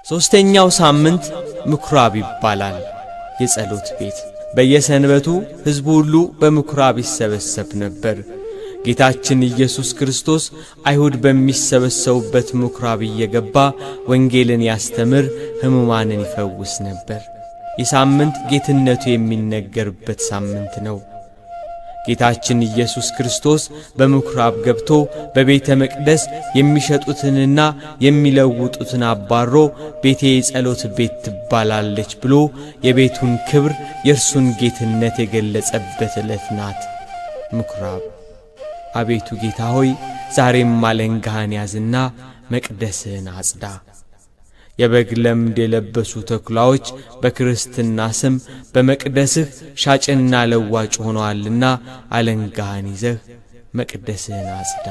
ሦስተኛው ሳምንት ምኵራብ ይባላል። የጸሎት ቤት። በየሰንበቱ ሕዝቡ ሁሉ በምኵራብ ይሰበሰብ ነበር። ጌታችን ኢየሱስ ክርስቶስ አይሁድ በሚሰበሰቡበት ምኵራብ እየገባ ወንጌልን ያስተምር፣ ሕሙማንን ይፈውስ ነበር። የሳምንት ጌትነቱ የሚነገርበት ሳምንት ነው። ጌታችን ኢየሱስ ክርስቶስ በምኵራብ ገብቶ በቤተ መቅደስ የሚሸጡትንና የሚለውጡትን አባሮ ቤቴ የጸሎት ቤት ትባላለች ብሎ የቤቱን ክብር የእርሱን ጌትነት የገለጸበት ዕለት ናት ምኵራብ። አቤቱ ጌታ ሆይ፣ ዛሬም አለንጋህን ያዝና መቅደስህን አጽዳ። የበግ ለምድ የለበሱ ተኩላዎች በክርስትና ስም በመቅደስህ ሻጭና ለዋጭ ሆነዋልና አለንጋህን ይዘህ መቅደስህን አጽዳ።